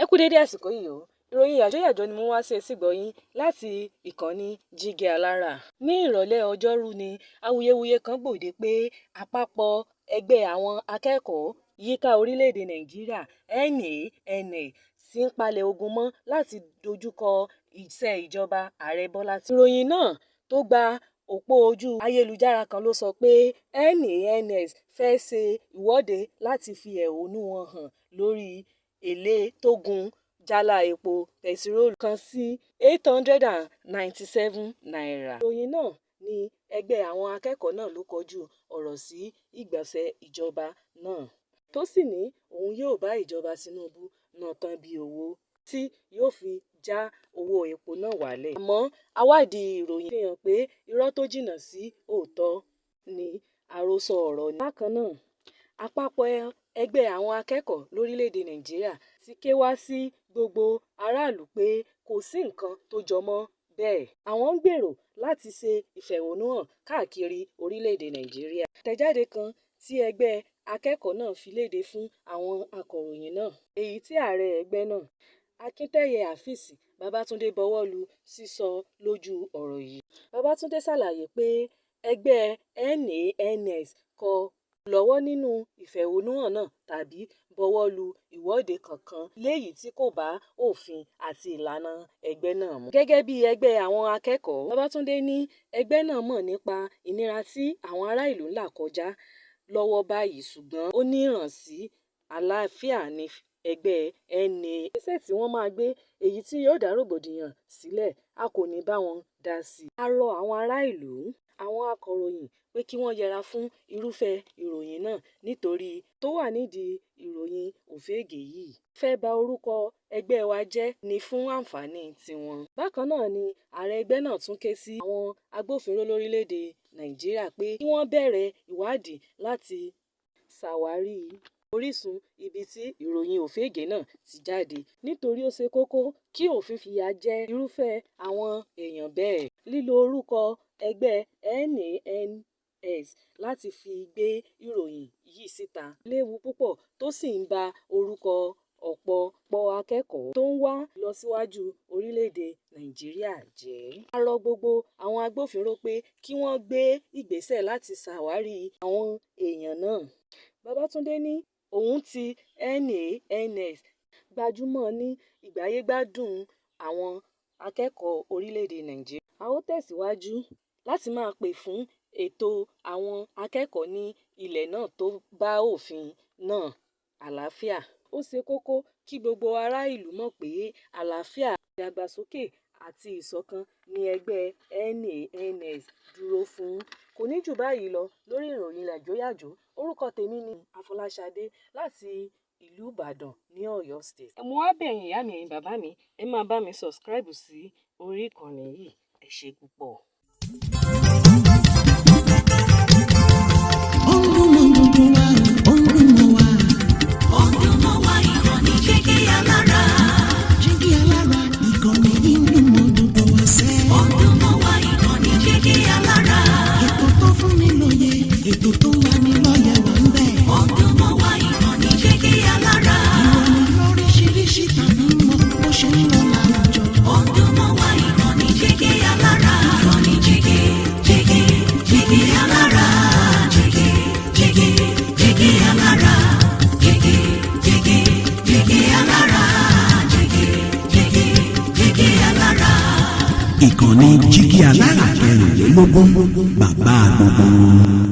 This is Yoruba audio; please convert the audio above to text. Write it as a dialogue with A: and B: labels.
A: Ẹ kú dédé àsìkò yìí o. Ìròyìn yàjóyàjó ni mo wá sí etígbọ̀ọ́ yín láti ìkànnì Jígí Alára. Ní ìrọ̀lẹ́ Ọjọ́rú ni awuyewuye kan gbòde pé àpapọ̀ ẹgbẹ́ àwọn akẹ́kọ̀ọ́ yíká orílẹ̀-èdè Nàìjíríà, NANS, ti ń palẹ̀ ogun mọ́ láti dojúkọ ìṣèjọba Ààrẹ Bọ́lá. Ìròyìn náà tó gba òpó ojú ayélujára kan ló sọ pé NANS fẹ́ ṣe ìwọ́de láti fi ẹ̀hónú wọn hàn lórí èlé tó gún jálá epo bẹntiróòlù kan sí ₦897. Ìròyìn náà ní ẹgbẹ́ àwọn akẹ́kọ̀ọ́ náà ló kọjú ọ̀rọ̀ sí ìgbésẹ̀ ìjọba náà, tó sì ní òun yóò bá ìjọba Tinubu ná tán bíi owó tí yóò fi já owó epo náà wálẹ̀. Àmọ́ àwádìí ìròyìn fi hàn pé irọ́ tó jìnnà sí òótọ́ ni àròsọ ọ̀rọ̀. Bákan náà, àpapọ̀ ẹgbẹ́ àwọn akẹ́kọ̀ọ́ lórílẹ̀-èdè Nàìjíríà ti ké wá sí gbogbo aráàlú pé kò sí nǹkan tó jọ mọ́ bẹ́ẹ̀, àwọn ń gbèrò láti ṣe ìfẹ̀hónúhàn káàkiri orílẹ̀-èdè Nàìjíríà. Àtẹ̀jáde kan tí ẹgbẹ́ akẹ́kọ̀ọ́ náà fi léde fún àwọn akọ̀ròyìn náà, èyí tí ààrẹ ẹgbẹ́ náà, Akinteye Afeez Babátúndé buwọ́ lù sísọ lójú ọ̀rọ̀ yìí. Babátúndé ṣàlàyé pé ẹgbẹ́ NANS kò lọ́wọ́ nínú ìfẹ̀hónúhàn náà tàbí buwọ́ lu ìwọ́de kankan léyìí tí kò bá òfin àti ìlànà ẹgbẹ́ náà mu. Gẹ́gẹ́ bí ẹgbẹ́ àwọn akẹ́kọ̀ọ́, Babátúndé ní ẹgbẹ́ náà mọ̀ nípa ìnira tí àwọn ará ìlú ń là kọjá lọ́wọ́ báyìí, ṣùgbọ́n ó ní ìrántí àlàáfíà ní ẹgbẹ́ NANS. Ìgbésẹ̀ tí wọ́n máa gbé èyí tí yóò dá rògbòdìyàn sílẹ̀, a kò ní bá wọn dá sí i. A rọ àwọn ará ìlú, àwọn akọ̀ròyìn pé kí wọ́n yẹra fún irúfẹ́ ìròyìn náà nítorí tó wà nídìí ìròyìn òfegè yìí fẹ́ ba orúkọ ẹgbẹ́ wa jẹ́ ní fún àǹfààní tiwọn. Bákan náà ni ààrẹ ẹgbẹ́ náà tún ké sí àwọn agbófinró lórílẹ̀-èdè Nàìjíríà pé kí wọ́n bẹ̀rẹ̀ ìwádìí láti ṣàwárí orísun ibi tí ìròyìn òfegè náà ti jáde, nítorí ó ṣe kókó kí òfin fìyà jẹ irúfẹ́ àwọn èèyàn bẹ́ẹ̀. Lílo orúkọ ẹgbẹ́ NANS láti fi gbé ìròyìn yìí síta léwu púpọ̀, tó sì ń ba orúkọ ọ̀pọ̀ akẹ́kọ̀ọ́ tó ń wá ìlọsíwájú orílẹ̀-èdè Nàìjíríà jẹ́. A rọ gbogbo àwọn agbófinró pé kí wọ́n gbé ìgbésẹ̀ láti ṣàwárí àwọn èèyàn náà. Babátúndé ní òun tí NANS gbájúmọ́ ní ìgbáyé-gbádùn àwọn akẹ́kọ̀ọ́ orílẹ̀-èdè Nàìjíríà. A ó tẹ̀síwájú láti máa pè fún ẹ̀tọ́ àwọn akẹ́kọ̀ọ́ ní ilẹ̀ náà tó bá òfin náà àlàáfíà. Ó ṣe kókó kí gbogbo ará ìlú mọ̀ pé àlàáfíà, ìdàgbàsókè àti ìṣọ̀kan ni ẹgbẹ́ NANS dúró fún. Kò ní jù báyìí lọ lórí ìròyìn yàjóyàjó. Orúkọ tèmi ni Afọláṣadé láti ìlú Ìbàdàn ní Ọ̀yọ́ State. Mo wá bẹ̀ yín, ìyá mi, ẹ̀yin bàbá mi, ẹ máa bá mi subscribe sí orí ìkànnì yìí. Ẹ ṣé púpọ̀.
B: Ó ń dún mọ́ gbogbo wa, ó ń dún mọ́ wa.
C: Ó ń dún mọ́ wa, ìkànnì Jígí Alára.
B: Jígí Alára, ìkànnì yìí ń dún mọ́ gbogbo wa sẹ́.
C: Ó ń dún mọ́ wa, ìkànnì Jígí Alára.
B: Ètò tó fún ni lóye, ètò tó ń lani lọ́yẹ̀ wà ń bẹ̀.
C: Ó ń dún mọ́ wa, ìkànnì Jígí Alára.
B: Ìròyìn lóríṣiríṣi tàbí mọ bó ṣe ń lọ láwùjọ.
C: Ó ń dún mọ́ wa, ìkànnì Jígí Alára. Ìkànnì Jígí, Jígí, Jígí Alára. Jígí, Jígí, Jígí Alára. Jígí, Jígí, Jígí Alára. Jígí, Jígí, Jígí Alára.
D: Ìkànnì Jígí Alára 24, bàbá gbogbo wọn.